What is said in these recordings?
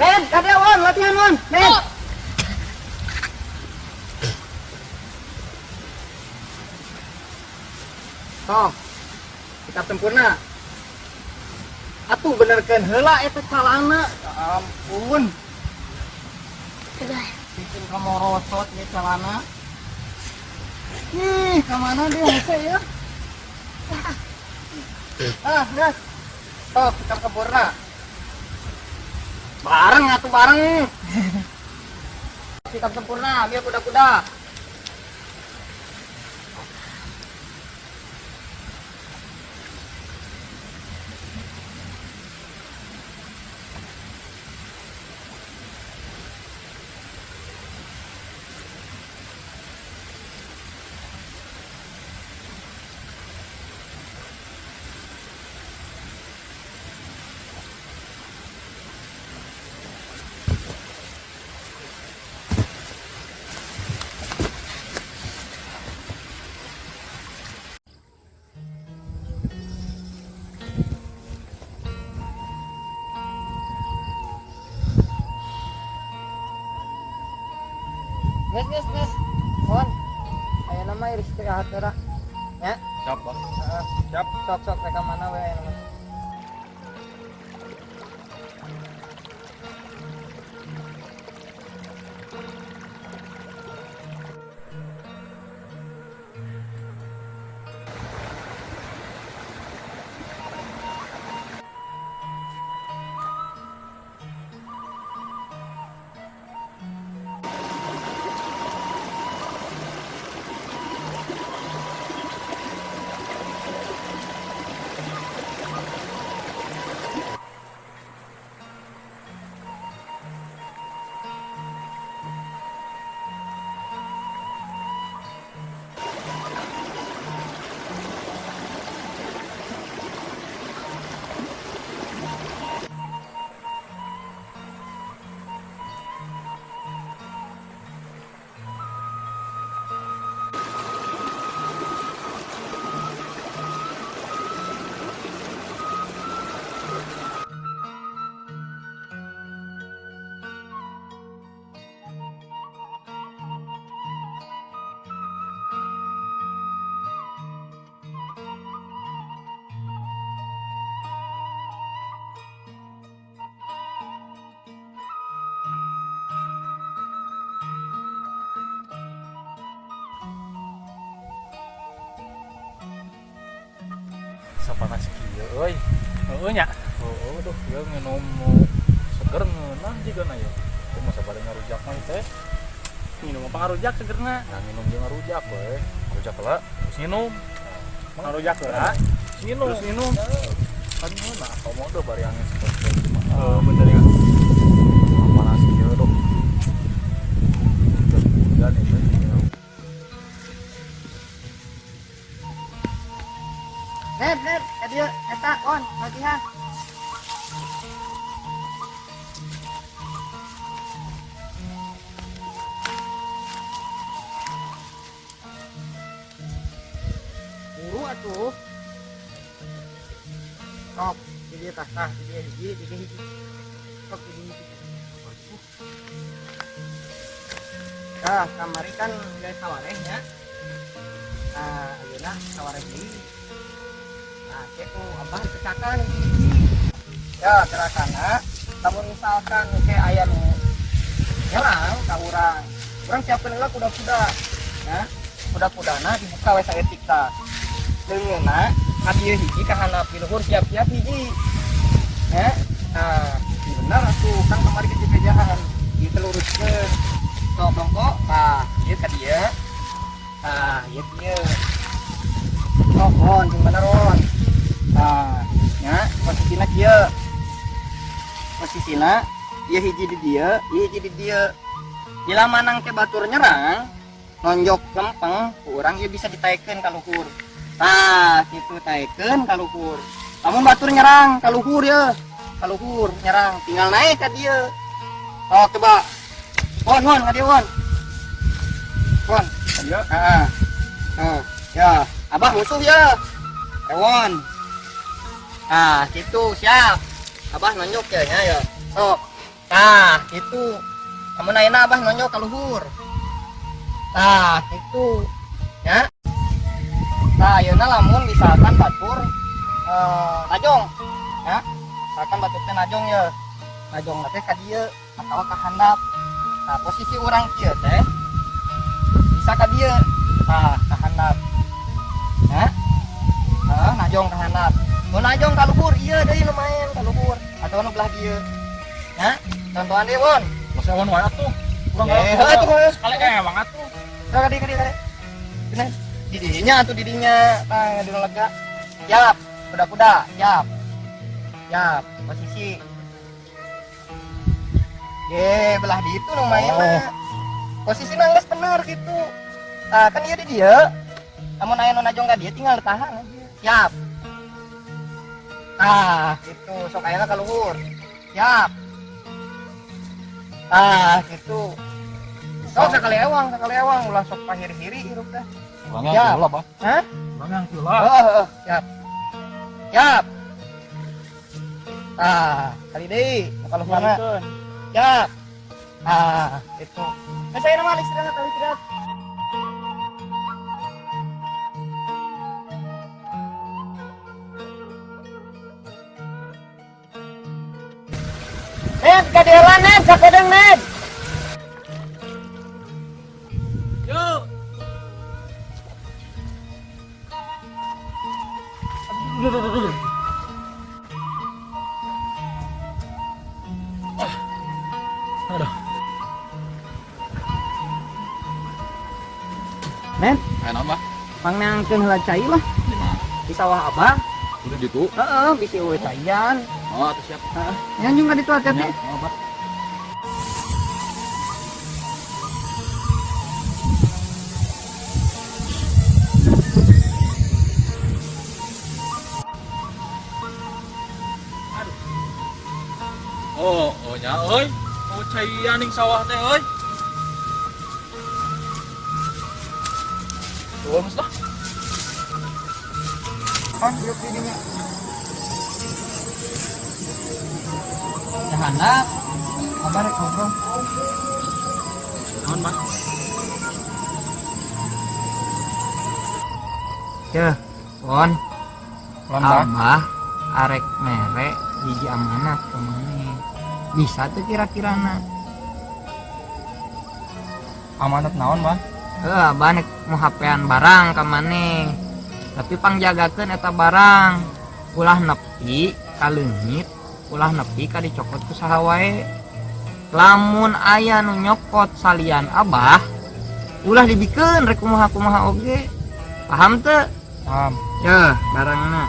Ben, karyawan, latihan Wan. Ben. Sok. Sikap sempurna. Atuh benerkeun heula eta calana. Ya ampun. Bikin kamu rosot ya celana. Ih, kemana dia hese ya? Ah, gas. Sok, sikap sempurna. Bareng atuh bareng. Sikap sempurna, biar kuda-kuda. Geus, geus, geus. Mon. Aya nama istirahat heula. Ya. Siap, Bang. Heeh. Siap. Sok sok rek ka mana we aya nama. Sapanas kieu euy. Heeh nya. Heeh, duh, ieu nginum seger ngeunah jigana ya. Kumaha sabari ngarujak mah teh? Nginum apa ngarujak segerna? Nah, nginum jeung ngarujak we. Ngarujak heula, terus nginum. Ngarujak heula. Terus nginum. Terus nginum. Kan ngeunah komo deh bari angin seperti mah. Heeh, bener ya. Panas kieu duh. Hujan itu. Ned, Ned, ka dieu eta on latihan. Buru atuh. Sok, di dieu tah, tah, di dieu hiji, di dieu hiji. Sok di dieu hiji. Tah, kamari kan geus sawareh nya. Nah, ayeuna sawareh deui. Nah, kitu abah dipecakan hiji. Ya, gerakanna lamun misalkan ke aya nu nyerang ka urang. Urang siapkeun heula kuda-kuda. Ya, kuda-kudana dibuka we saeutik tah. Leungeunna ka dieu hiji ka handap di luhur siap-siap hiji. Ya. Teruskeun. Sok bongkok, tah, ieu ka dieu. Tah, ieu kieu. Sok on, sing bener on. Tah, nya posisina kieu. Posisina ieu hiji di dieu, ieu hiji di dieu. Bila manang ke batur nyerang, nonjok lempeng, ku urang ieu bisa ditaekeun ka luhur. Tah, kitu taekeun ka luhur. Lamun batur nyerang ka luhur ya, ka luhur nyerang, tinggal naik ka dieu. Oh, coba. Won, won, ka dieu won. Won, ka dieu. Heeh. Heeh. Ya, abah musuh ya. Ewon. Nah, gitu, siap. Abah nonjok ya nya ya. Sok. Tah, gitu. Lamun ayeuna abah nonjok ka luhur. Tah, gitu. Ya. Tah, ayeuna lamun misalkan batur najong. Ya. Misalkan batur teh najong ya. Najong teh ka dieu atawa ka handap. Nah, posisi urang kieu teh bisa ka dieu. Tah, ka handap. Ya. Heeh, najong ka handap. Mun najong ka luhur ieu deui nu main ka luhur atawa nu belah dieu. Ya, contohan deui, Won. Masa ewon wae atuh. Urang Eh, heuh atuh, heuh. Sekali ewang atuh. Ka dieu, ka dieu, ka dieu. Bener. Didinya atuh didinya, tah di lega. Siap, kuda-kuda, siap. Siap, posisi. Ye, belah di itu nu main mah. Posisi geus bener gitu. Nah, kan ieu di dieu. Lamun aya nu najong ka dieu tinggal ditahan aja. Siap. Tah, gitu. Sok ayeuna ka luhur. Siap. Tah, gitu. Sok sakali ewang ulah sok pahiri-hiri hirup teh. Urang yang Siap. heula, Bah. Hah? Urang yang heula. Oh, oh, siap. Siap. Tah, kali deui nu ka luhurna. Siap. Ah, itu. Nah, saya nama istirahat, istirahat. Ned, kadelan Ned, sakedeng Ned. Yuk. Aduh. Ned, Aya naon, Bah? pangneangkeun heula cai lah Di mana? di sawah abah. Udah gitu. Heeh, bisi eueuh caian. Oh, atuh siap. Heeh. Nyanjung ka ditu hati-hati. Ya, oh, Bah. Oh, oh nya euy. Oh caian ning sawah teh euy. Tuh, geus lah. Kan yuk didinya. Jahanap. Abah rek ngobrol. Naon, Bah? Yeuh, Won. Won, Bah. Abah arek mere hiji amanat ka maneh. Bisa tuh kira-kirana. Amanat naon, Bah? Heuh, abah nek mau HP-an barang ka maneh. Tapi pangjagakeun eta barang. Ulah nepi ka leungit, ulah nepi ka dicokot ku saha wae. Lamun aya nu nyokot salian abah, ulah dibikeun rek kumaha-kumaha oge. Paham teu? Paham. Yeuh, barangna.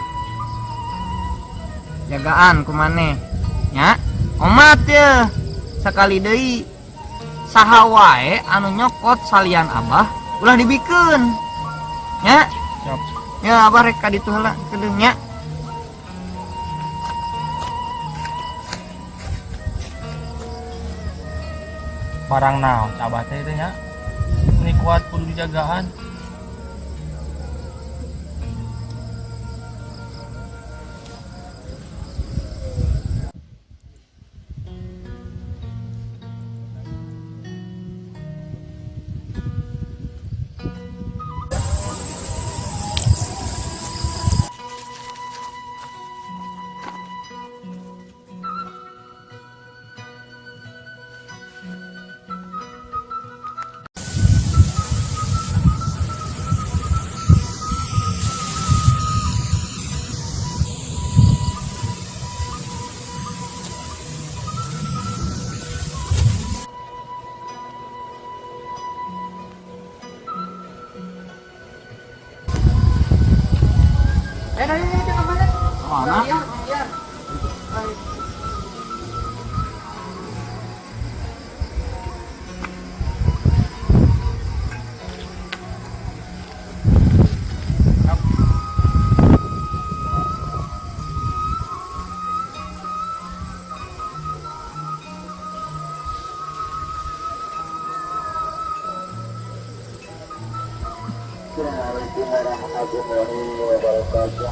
Jagaan ku maneh. Nya, omat yeuh. Sakali deui saha wae anu nyokot salian abah, ulah dibikeun. Nya. Siap. Ya abah rek ka ditu heula kedeung nya. Barang naon abah teh teh nya? Meni kuat kudu dijagaan. Assalamualaikum warahmatullahi wabarakatuh.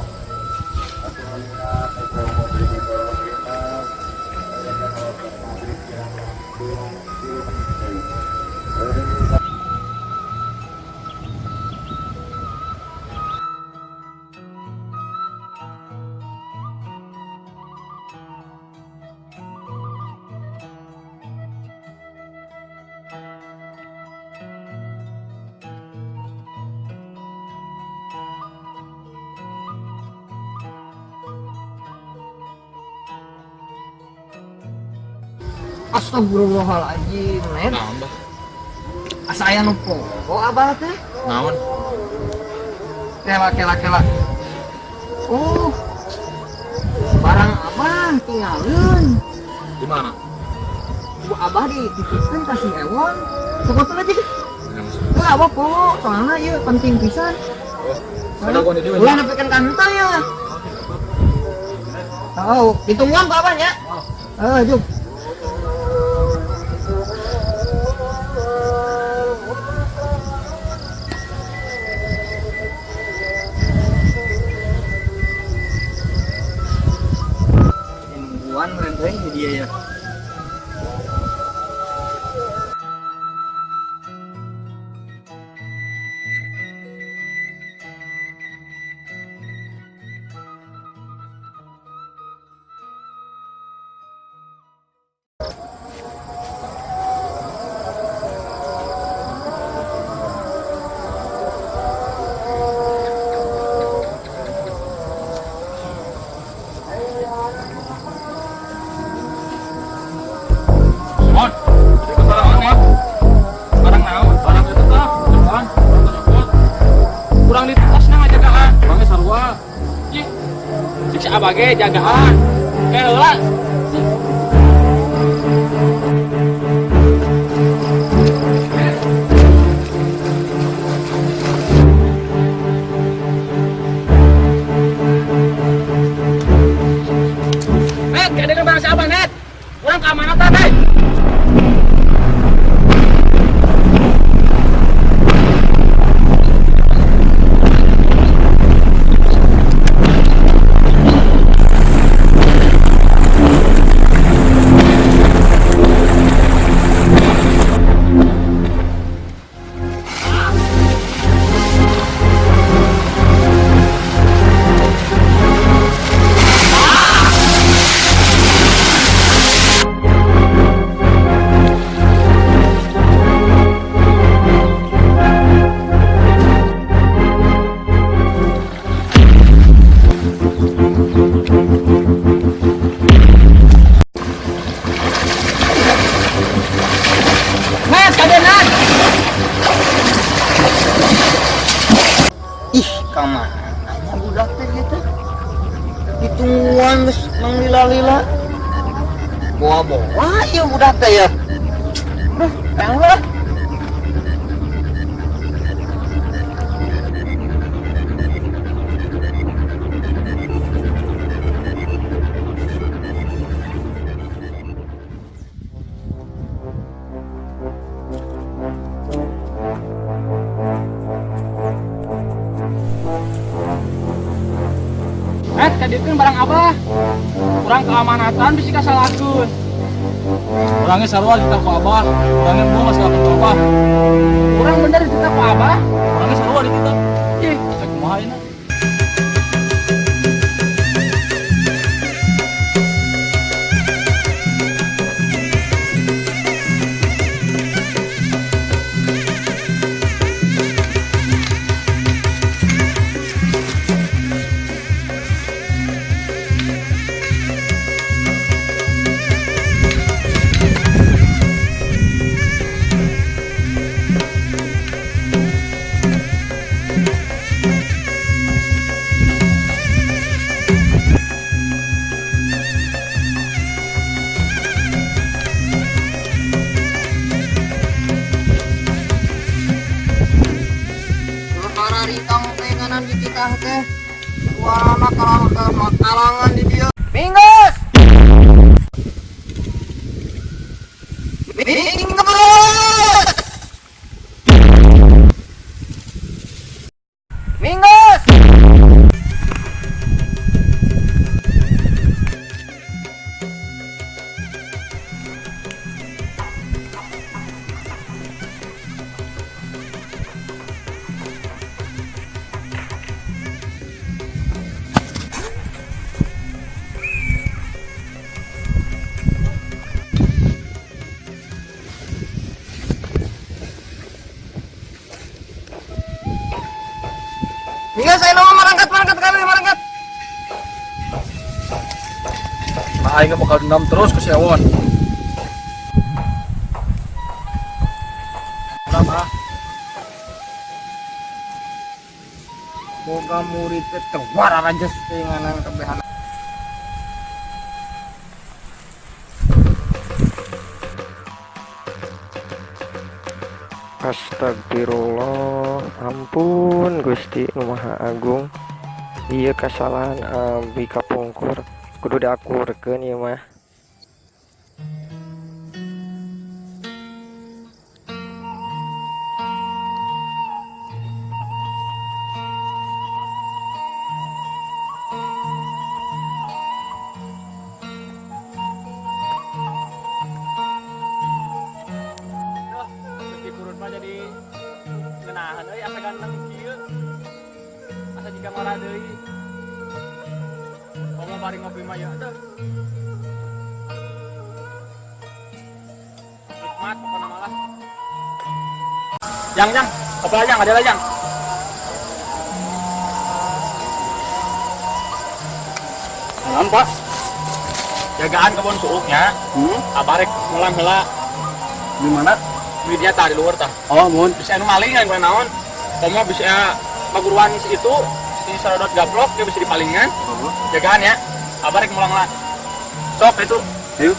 Astagfirullahaladzim, men. Naon, Bah? Asa aya nu poho abah teh. Naon? Kela kela kela. Oh. Barang abah tinggalin. Di mana? Bu abah dititipkeun ka si Ewon. Sok atuh aja. Tuh abah poho, soalna ieu penting pisan. Ada gua di dieu. Ulah nepikeun ka henteu ya. Tahu, ditungguan ku abah nya. Eh, jom. Nungguan meren teh dia ya. Mon, itu barang naon? Barang naon? Barang itu tah, depan, barang tersebut. Kurang di tasna ngajagaan. Barangnya sarua. Ih. Cik si abah ge jagaan. Eh heula. Net, kadegan barang si abah, Net. Kurang keamanatan, Net. Net, kadenan. Ih, kamana nya budak teh gitu. Ditungguan geus nang lila-lila. Bawa-bawa ieu budak teh ya. Duh, kang lah. Net, kadirkeun barang abah. Kurang keamanatan bisi kasalahkeun. Orangnya sarua dititah ku abah. Orangnya mau masalah ku abah. Kurang bener dititah ku abah. Orangnya sarua dititah. Ih, cek kumaha ini. Harari tang penganan di titah teh. Suarana kalangan di dieu. Minggus. Minggus. Hingga saya nama marangkat kabeh marangkat. Nah, aing bakal dendam terus ke si Ewon. Dendam ah. Boga murid teh teu wararajes teuinganan kabehan. Astagfirullah, ampun Gusti Nu Maha Agung. Ieu kasalahan abdi kapungkur kudu diakurkeun ieu mah. Duh, geus dikurut mah jadi ngeunaheun euy asa ganteng kieu. Asa jiga marah deui. Komo bari ngopi mah ya aduh. Nikmat pokona malah. Jang, jang, kopi jang, ada lah jang. Naon, Pak? Jagaan kebon suuknya. Abah rek mulang heula. Di mana? Di dia tah di luhur tah. Oh, mun. Bisa anu maling kan naon. Komo bisa paguruan si itu si sarodot gaplok dia bisa dipalingan. Jagaan ya. Abah rek mulang lah. Sok itu. Ayo.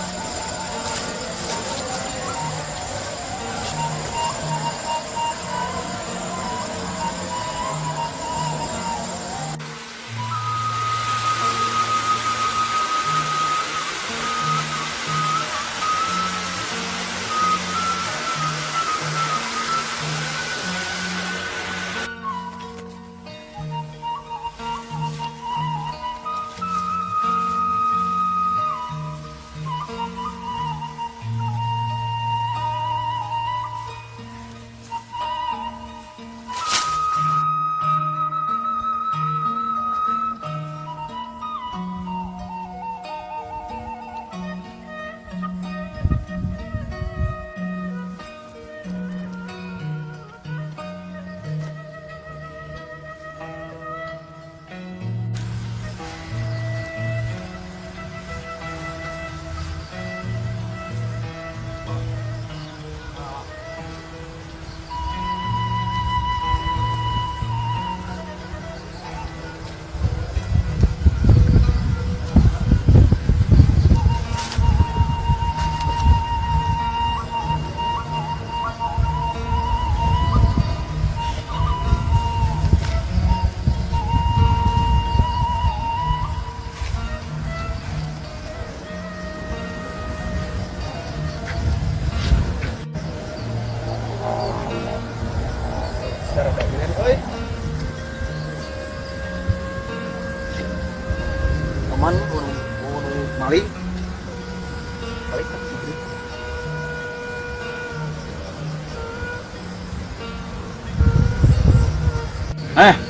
Aman urung maling. Balik ke sini.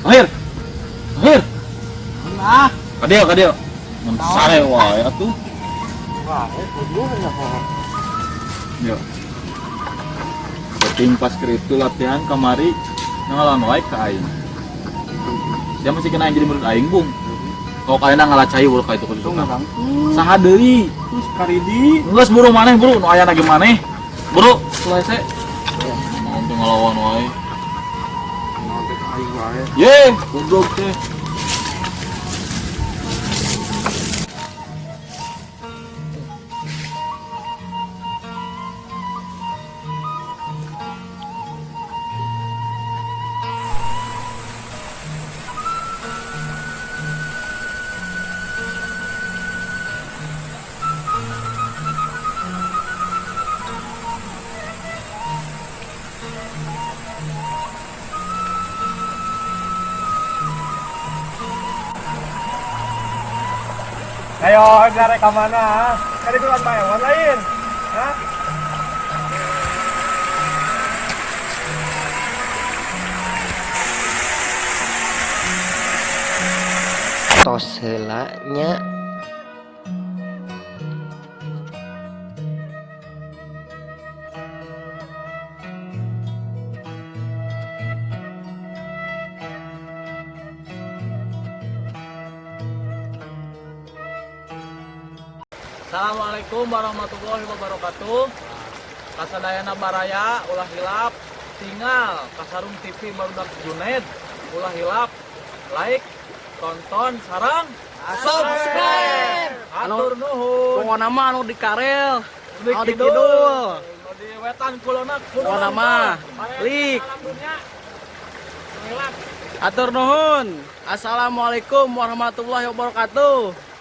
Lahir. Lahir. Ah, Kadeo, kadeo. Mun sare wae atuh. wah, kudu nya. Yo. Penting pas keur itu latihan kamari ngalawan wae ka aing. Dia masih kena aing jadi murid aing, Bung. Kalau kalian ngalacai ulah ka itu kudu. Saha deui? Terus karidi. Geus buru maneh, buru nu aya lagi maneh. Buru, selesai. Mau teh ngalawan wae. Ye, goblok teh. Ayo, cari ke mana? Kali itu kan Pak lain. Hah? Tos heula nya. Assalamualaikum warahmatullahi wabarakatuh. Kasadayana baraya, ulah hilap tinggal ka Sarung TV Barudak Juned, ulah hilap like, tonton, sareng Subscribe. Hatur nuhun. Pokokna mah anu di karel, Di anu di kidul, kidul. Anu di wetan kulona kudu Pokokna mah lik. Salam dunia. Hilap. Hatur nuhun. Assalamualaikum warahmatullahi wabarakatuh.